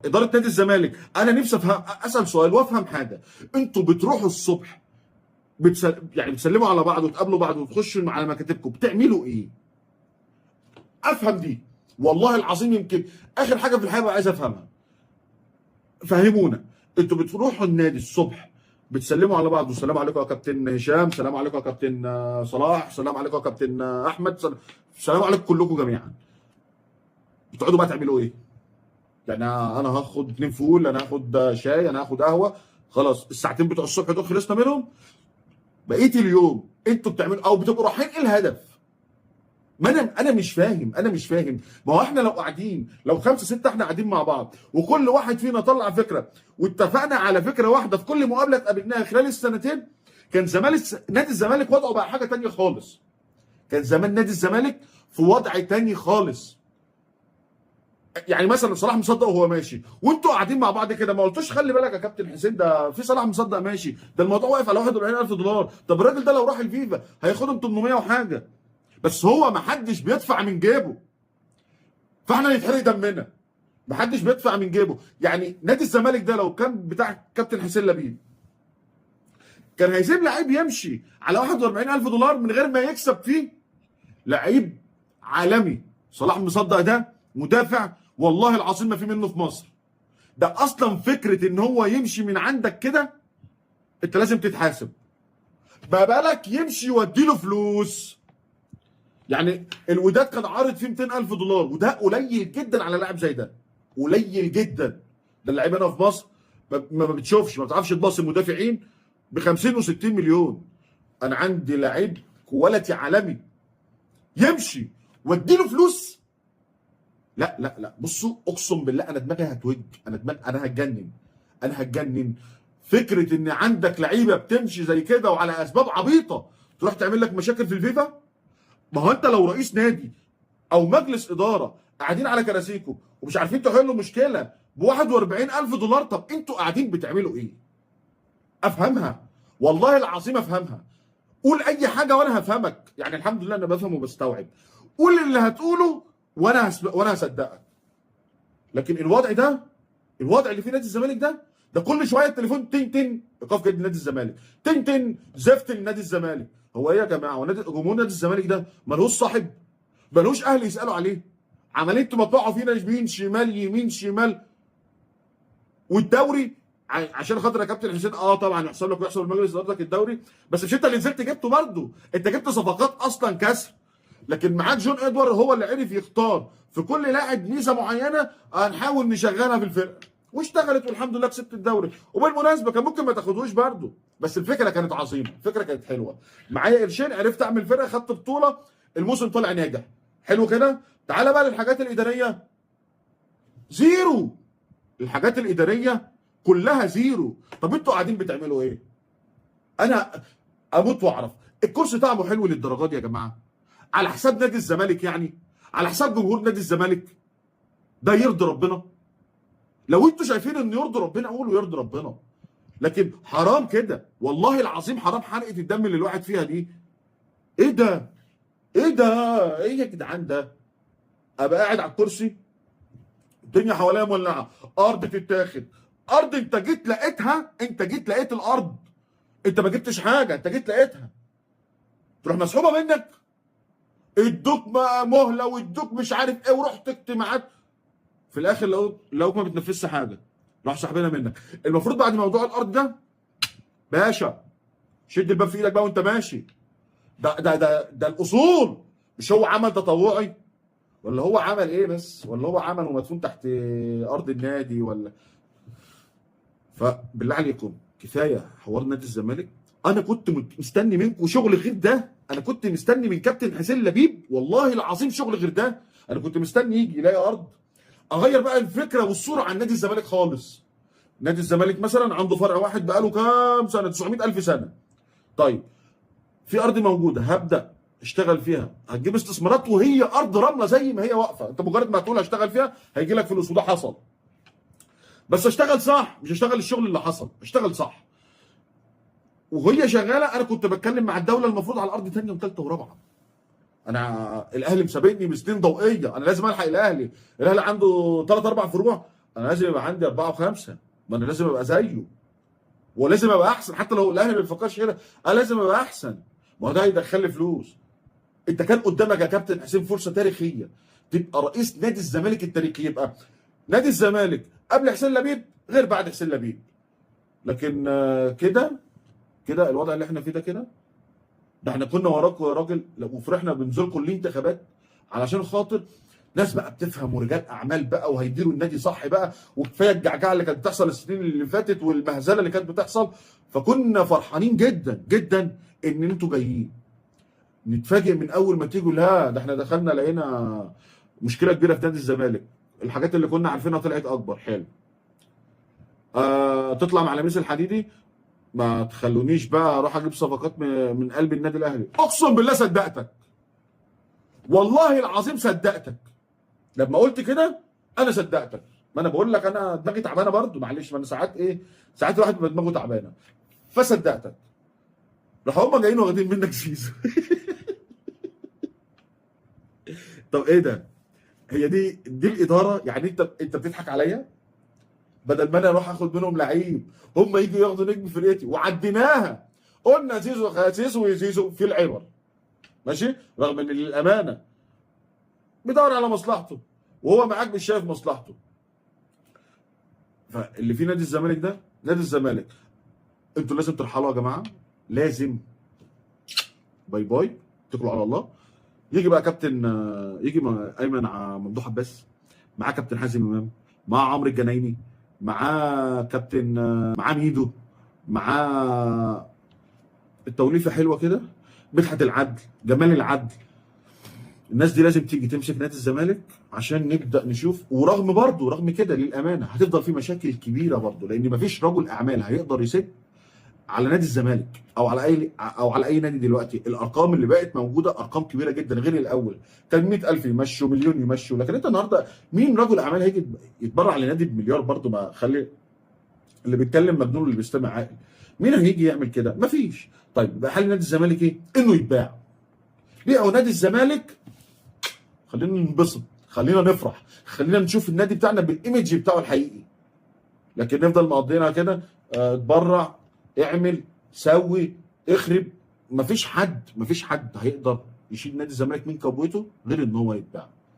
ادارة نادي الزمالك، انا نفسي افهم، اسال سؤال وافهم حاجة. انتوا بتروحوا الصبح يعني بتسلموا على بعض وتقابلوا بعض وتخشوا على مكاتبكم، بتعملوا ايه؟ افهم دي والله العظيم، يمكن اخر حاجة في الحياة بقى عايز افهمها. فهمونا، انتوا بتروحوا النادي الصبح بتسلموا على بعض، والسلام عليكم يا كابتن هشام، سلام عليكم يا كابتن صلاح، سلام عليكم يا كابتن احمد، سلام عليكم كلكم جميعا. بتقعدوا بقى تعملوا ايه؟ يعني انا هاخد 2 فول، انا هاخد شاي، انا هاخد قهوة، خلاص الساعتين بتوع الصبح دول خلصنا منهم. بقية اليوم انتوا بتعملوا او بتبقوا رايحين ايه الهدف؟ ما انا مش فاهم، انا مش فاهم. ما هو احنا لو قاعدين، لو 5 6 احنا قاعدين مع بعض وكل واحد فينا طلع فكرة واتفقنا على فكرة واحدة في كل مقابله اتقابلناها خلال السنتين، كان زمان نادي الزمالك وضعه بقى حاجة تانية خالص. كان زمان نادي الزمالك في وضع تاني خالص. يعني مثلا صلاح مصدق وهو ماشي وانتوا قاعدين مع بعض كده، ما قلتوش خلي بالك يا كابتن حسين ده في صلاح مصدق ماشي، ده الموضوع واقف على 41,000 دولار، طب الراجل ده لو راح الفيفا هياخدهم 800 وحاجه، بس هو ما حدش بيدفع من جيبه، فاحنا يتحرق دمنا، ما حدش بيدفع من جيبه. يعني نادي الزمالك ده لو كان بتاع كابتن حسين لبيب كان هيسيب لعيب يمشي على 41,000 دولار من غير ما يكسب فيه؟ لعيب عالمي صلاح مصدق ده مدافع والله العظيم ما في منه في مصر. ده اصلا فكرة ان هو يمشي من عندك كده انت لازم تتحاسب، ما بالك يمشي يوديله فلوس. يعني الوداد كان عارض فيه 200,000 دولار، وده قليل جدا على لاعب زي ده، قليل جدا. ده اللعيب هنا في مصر ما بتشوفش، ما بتعرفش تباصي المدافعين ب 50 و60 مليون. انا عندي لعيب quality عالمي يمشي واديله فلوس؟ لا لا لا، بصوا اقسم بالله انا دماغي هتوج، انا دماغي، انا هتجنن، انا هتجنن. فكرة ان عندك لعيبة بتمشي زي كده وعلى اسباب عبيطه تروح تعمل لك مشاكل في الفيفا. ما هو انت لو رئيس نادي او مجلس ادارة قاعدين على كراسيكم ومش عارفين تحلوا مشكلة ب 41,000 دولار، طب انتوا قاعدين بتعملوا ايه؟ افهمها والله العظيم افهمها. قول اي حاجة وانا هفهمك، يعني الحمد لله انا بفهم وبستوعب. قول اللي هتقوله وانا هصدقك. لكن الوضع ده، الوضع اللي فيه نادي الزمالك ده كل شوية التليفون تن تن، ايقاف جديد نادي الزمالك، تن تن زفت نادي الزمالك. هو ايه يا جماعة؟ هو نادي جمهور نادي الزمالك ده ملهوش صاحب؟ ملهوش اهل يسالوا عليه؟ عمالين تمطعوا فينا يمين شمال يمين شمال. والدوري عشان خاطر يا كابتن حسين طبعا يحصل لك ويحصل لمجلس ادارتك الدوري، بس مش انت اللي نزلت جبته برضه، انت جبت صفقات اصلا كسر. لكن معاك جون ادوارد هو اللي عرف يختار في كل لاعب ميزة معينة هنحاول نشغلها في الفرقة، واشتغلت والحمد لله كسبت الدوري. وبالمناسبة كان ممكن ما تاخدوش برضه، بس الفكرة كانت عظيمة، الفكرة كانت حلوة. معايا قرشين عرفت اعمل فرقه، خدت بطوله، الموسم طلع ناجح، حلو كده. تعالى بقى للحاجات الادارية، zero. الحاجات الادارية كلها zero. طب انتوا قاعدين بتعملوا ايه؟ انا اموت واعرف. الكرسي طعمه حلو للدرجة دي يا جماعة؟ على حساب نادي الزمالك يعني؟ على حساب جمهور نادي الزمالك؟ ده يرضي ربنا؟ لو انتوا شايفين ان يرضي ربنا قولوا يرضي ربنا، لكن حرام كده والله العظيم، حرام حرقه الدم اللي الواحد فيها دي. ايه ده؟ ايه ده؟ ايه يا جدعان ده؟ ابقى قاعد على الكرسي الدنيا حواليا مولعه، ارض تتاخد، ارض انت جيت لقيتها، انت جيت لقيت الارض، انت ما جبتش حاجة، انت جيت لقيتها، تروح مسحوبه منك، ادوك مهله وادوك مش عارف ايه، ورحت اجتماعات، في الاخر لو ما بتنفذش حاجة راح سحبنا منك. المفروض بعد موضوع الارض ده باشا شد الباب في ايدك بقى وانت ماشي. ده ده ده ده الاصول. مش هو عمل تطوعي ولا هو عمل ايه بس، ولا هو عمل ومدفون تحت ارض النادي ولا؟ فبالله عليكم كفاية حوار نادي الزمالك. انا كنت مستني منكم شغل غير ده، انا كنت مستني من كابتن حسين لبيب والله العظيم شغل غير ده. انا كنت مستني يجي يلاقي ارض، اغير بقى الفكرة والصورة عن نادي الزمالك خالص. نادي الزمالك مثلا عنده فرع واحد بقاله كام سنة، 900,000 سنة. طيب في ارض موجودة هبدا اشتغل فيها، هتجيب استثمارات وهي ارض رملة زي ما هي واقفة، انت مجرد ما هتقول هشتغل فيها هيجي لك فلوس، وده حصل. بس اشتغل صح، مش اشتغل الشغل اللي حصل، اشتغل صح. وهي شغالة انا كنت بتكلم مع الدولة المفروض على الارض ثانية وثالثه ورابعه. انا الاهلي مسابقني بسنين ضوئية، انا لازم الحق الاهلي، الاهلي عنده 3 4 فروع، انا لازم يبقى عندي 4 و5، ما انا لازم ابقى زيه ولازم ابقى احسن، حتى لو الاهلي ما بيفكرش كده انا لازم ابقى احسن، ما هو ده هيدخل لي فلوس. انت كان قدامك يا كابتن حسين فرصة تاريخية تبقى رئيس نادي الزمالك التاريخي، يبقى نادي الزمالك قبل حسين لبيب غير بعد حسين لبيب. لكن كده كده الوضع اللي احنا فيه ده كده، ده احنا كنا وراكم يا راجل وفرحنا بنزولكم الانتخابات علشان خاطر ناس بقى بتفهم ورجال اعمال بقى وهيديروا النادي صح بقى، وكفاية الجعجعه اللي كانت بتحصل السنين اللي فاتت والمهزله اللي كانت بتحصل، فكنا فرحانين جدا جدا ان انتوا جايين. نتفاجئ من اول ما تيجوا، لا ده احنا دخلنا لقينا مشكلة كبيرة في نادي الزمالك، الحاجات اللي كنا عارفينها طلعت اكبر. حلو. تطلع مع لميس الحديدي، ما تخلونيش بقى اروح اجيب صفقات من قلب النادي الاهلي. اقسم بالله صدقتك، والله العظيم صدقتك لما قلت كده، انا صدقتك. ما انا بقول لك انا دماغي تعبانة برضو، معلش، ما انا ساعات ايه، ساعات الواحد بيبقى دماغه تعبانة، فصدقتك. راح هم جايين واخدين منك زيزو. طب ايه ده؟ هي دي الادارة يعني؟ انت بتضحك عليا؟ بدل ما انا اروح اخد منهم لعيب، هم يجوا ياخدوا نجم فرقتي. وعديناها، قلنا زيزو زيزو زيزو في العبر، ماشي، رغم ان للامانة بيدور على مصلحته وهو معاك مش شايف مصلحته. فاللي في نادي الزمالك ده نادي الزمالك، انتوا لازم ترحلوا يا جماعة، لازم bye bye، اتكلوا على الله. يجي بقى كابتن، يجي ايمن ممدوح عباس، معاه كابتن حازم امام، معاه عمرو الجنايني، معاه كابتن، معاه ميدو، معاه التوليفه حلوة كده، مدحت العدل، جمال العدل. الناس دي لازم تيجي تمسك نادي الزمالك عشان نبدا نشوف. ورغم برضه، رغم كده للامانة هتفضل في مشاكل كبيرة برضه، لان مفيش رجل اعمال هيقدر يسد على نادي الزمالك او على اي نادي دلوقتي. الارقام اللي بقت موجودة ارقام كبيرة جدا غير الاول، كان 100,000 يمشوا، مليون يمشوا، لكن انت النهارده مين رجل اعمال هيجي يتبرع لنادي بمليار؟ برضه ما خلي اللي بيتكلم مجنون واللي بيستمع عاقل. مين هيجي يعمل كده؟ مفيش. طيب بقى حل نادي الزمالك ايه؟ انه يتباع. بيعوا نادي الزمالك، خلينا ننبسط، خلينا نفرح، خلينا نشوف النادي بتاعنا بال image بتاعه الحقيقي. لكن نفضل مقضينا كده، اتبرع، اعمل، سوي، اخرب، مفيش حد هيقدر يشيل نادي الزمالك من كبوته غير ان هو يتباع.